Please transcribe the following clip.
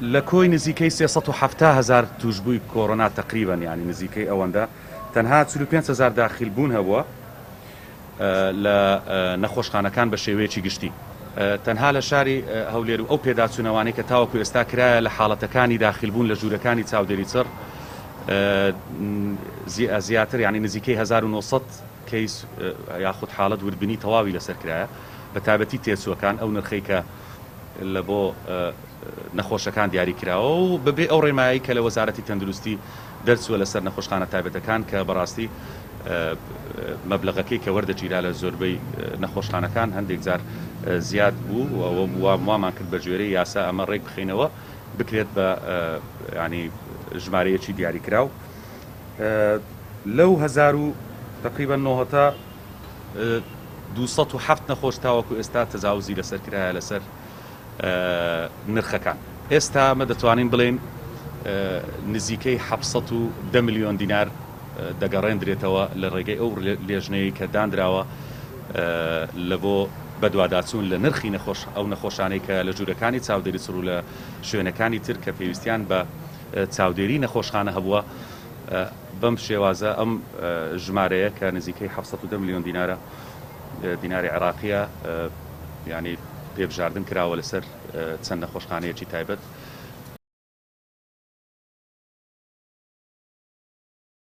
لە کۆی نزیکەی 370 هەزار تووشبووی کۆرۆنا تەقریبەن یانی نزیکەی ئەوەندە تەنها 45 هەزار داخیل بوون هەبووە لە نەخۆشخانەکان بە شێوەیەکی گشتی. تەنها لە شاری هەولێر و ئەو پێداچوونەوانەی کە تاوەکو ئێستا کرایە لە حاڵەتەکانی داخیلبوون لە ژوورەکانی چاودێری چڕ زیاتر یانی نزیکەی 1900 کەیس یاخود حاڵەت وردبینی تەواوی لەسەر کرایە بە تایبەتی تێچووەکان ئەو نرخەی کە لە بۆ نەخۆشەکان دیاری کراوە و بەبێ ئەو ڕێنمایەی کە لە وەزارەتی تەندروستی دەرچووە لەسەر نەخۆشخانە تایبەتەکان کە بەڕاستی مەبلەغەکەی کە وەردەگیرا لە زۆربەی نەخۆشخانەکان هەندێک جار زیاد بوو و وامان کرد بە گوێرەی یاسا ئەمە ڕێک بخەینەوە بکرێت بە ینی ژمارەیەکی دیاریکراو لەو هەزار و تقریبا نۆهەتا 207 نەخۆش تاوەکو ئێستا تەجاوزی لەسەر کرایە لەسەر نرخەکان. ئێستا ئەمە دەتوانین بڵێین نزیکەی 710 ملیۆن دینار دەگەڕێندرێتەوە لە ڕێگەی ئەو لێژنەیەی کە دانراوە لە بۆ بەدواداچوون لە نرخی نەخۆش ئەو نەخۆشانەی کە لە ژوورەکانی چاودێری چڕ و لە شوێنەکانی تر کە پێویستیان بە چاودێری نەخۆشخانە هەبووە بەم شێوازە ئەم ژمارەیە کە نزیکەی 710 ملیۆن دینارە دیناری عێراقیە یانی پێبژاردن کراوە لەسەر چەند نەخۆشخانەیەکی تایبەت.